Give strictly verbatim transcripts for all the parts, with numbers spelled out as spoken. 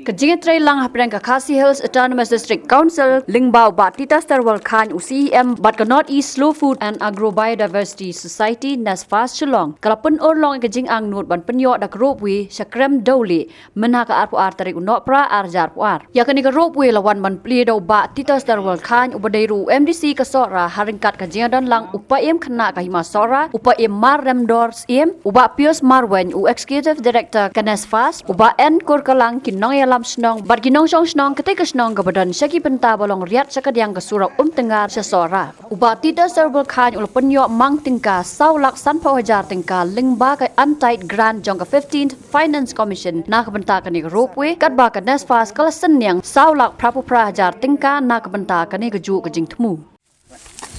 Ka jingïatreilang hapdeng ka Khasi Hills Autonomous District Council lyngba u Bah Titus Terwal Chyne, u C E M, bad ka North East Slow Food and Agro Biodiversity Society, NESFAS, Shillong, ka la pynurlong ïa ka jingangnud ban pynïoh da ka ropeway sha Krem Dewlieh mynha ka arphew ar tarik u Nohprah ar hajar arphew ar. Ïa kane ka ropeway la wan ban plie da u Bah Titus Terwal Chyne, uba dei ruh u M D C ka Sohra, ha ryngkat ka jingïadonlang u Paiem Khynnah ka Hima Sohra, u Paiem Mar Remdor Syiem, u Bah Pius Marwein, u Executive Director ka NESFAS, u Bah N Kurkalang, ki nongïalam shnong bad ki nongshong shnong katei ka shnong kaba don sha ki bynta ba long riat sha kadiang ka sura Umtyngar sha Sohra. U Bah Titus Terwal Chyne u la pynïoh mang tyngka saw lak sanphew hajar tyngka lyngba ka Untied Grant jong ka fifteenth Finance Commission na ka bynta kane ka ropeway, katba ka NESFAS ka la synñiang saw lak phraphew phra hajar tyngka na ka bynta kane kajuh ka jingthmu.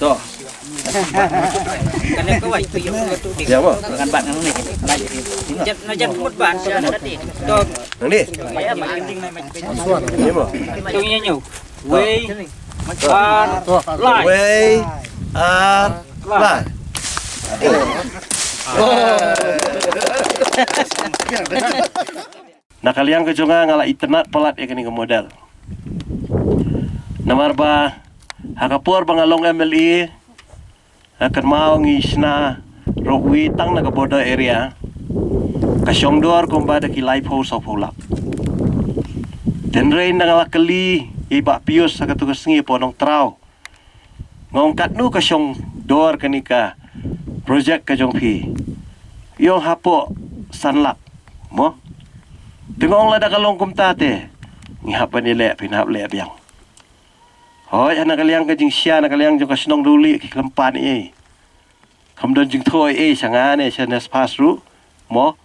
To. Kane ka wai tu ïa tu tu. Ïa, mo. Ngan bat ngan ni. Jan, na jan mut ban. To. Nang ni. Ïa, mo. Tu ïa nyu. Wei. Ar. Lai. Wei. Ar. Lai. Na ka liang ka jong nga, nga la itynnad palat ïa kane ka model. Namar ba ha ka por ba nga long M L A, ha kynmaw ngi shna ropeway tang na ka border area, ka shong dor kumba da ki laiphew sawphew lak. Hynrei nga la kylli ïa i Bah Pius ha katu ka sngi hapoh Nongtraw, nga ong, katno ka shong dor kane ka project ka jong phi? I ong, hapoh san lak, mo. Te nga ong, lada ka long kumta te ngi hap ban ïaleh, phin hap leh biang. Hooid, ha na ka liang ka jingshia, na ka liang jong ka shnong Dewlieh ki khlem pan ei ei. Kam don jingthoh ei ei sha nga ne sha NESFAS ruh, mo.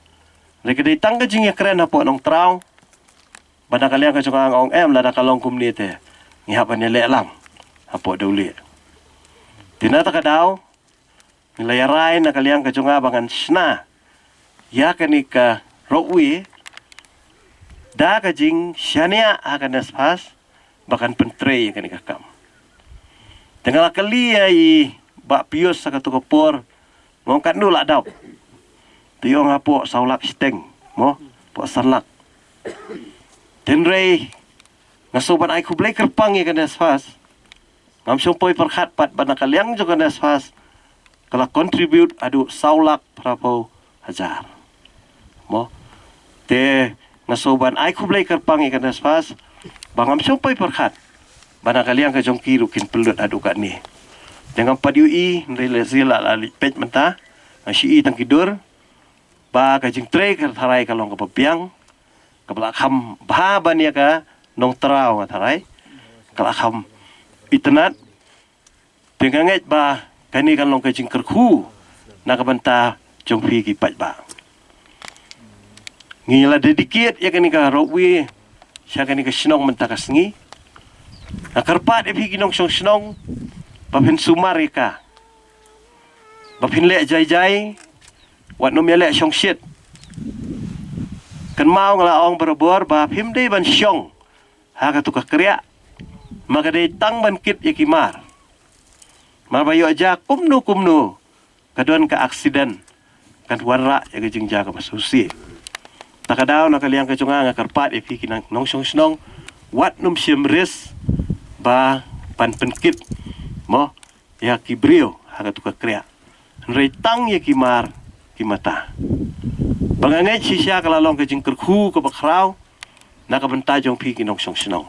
Hynrei ka dei tang ka jingïakren hapoh Nongtraw. Ba na ka liang ka jong nga nga ong, em, lada ka long kumne te ngi hap ban ïaleh lang hapoh Dewlieh. Te na kata ka daw ngi la ïarai na ka liang ka jong nga ba ngan shna ïa kane ka ropeway da ka jingshaniah ha ka NESFAS ba kan pyntrei ïa kane ka kam. Te nga la kylli ïa i Bah Pius ha katu ka por, nga ong, katno la dap? Te i ong, hapoh saw lak shiteng, mo, hapoh san lak. Hynrei nga sngewbha ban ai khublei kyrpang ïa ka NESFAS. Ngam shym poi pyrkhat pat ba na ka liang jong ka NESFAS ka la contribute haduh saw lak phraphew hajar, mo. Te nga sngewbha ban ai khublei kyrpang ïa ka NESFAS ba ngam shym poi pyrkhat ba na ka liang ka jong ki ruh kin pynlut haduh katne. Te ngam pat ïohi, hynrei lehse la, la leit peit mynta, nga shu i tang ki dur ba ka jingtrei ka tharai ka long kaba biang, kaba la kham bha ban ïa ka Nongtraw nga tharai, ka la kham itynnad. Te nga ngeit ba kane kan long ka jingkyrkhu na ka bynta jong phi ki paidbah. Ngi la dedicate ïa kane ka ropeway sha kane ka shnong mynta ka sngi. Nga kyrpad ïa phi ki nongshong shnong ba phin sumar ïa ka, ba phin leh jai jai, wat nym ïaleh shongshit. Kynmaw, nga la ong barabor ba phim dei ban shong ha katu ka kriah, ma ka dei tang ban kit ïa ki mar. Mar ba ïoh jia kumno kumno ka don ka accident, kan wanrah ïa ka jingjia kaba sngewsih. Ta ka daw, na ka liang ka jong nga, nga kyrpad ïa phi ki nongshong shnong, wat nym shim risk ba ban pynkit, mo, ïa ki briew ha katu ka kriah, hynrei tang ïa ki mar ki mata. Ba nga ngeit shisha ka la long ka jingkyrkhu kaba khraw na ka bynta jong phi ki nongshong shnong.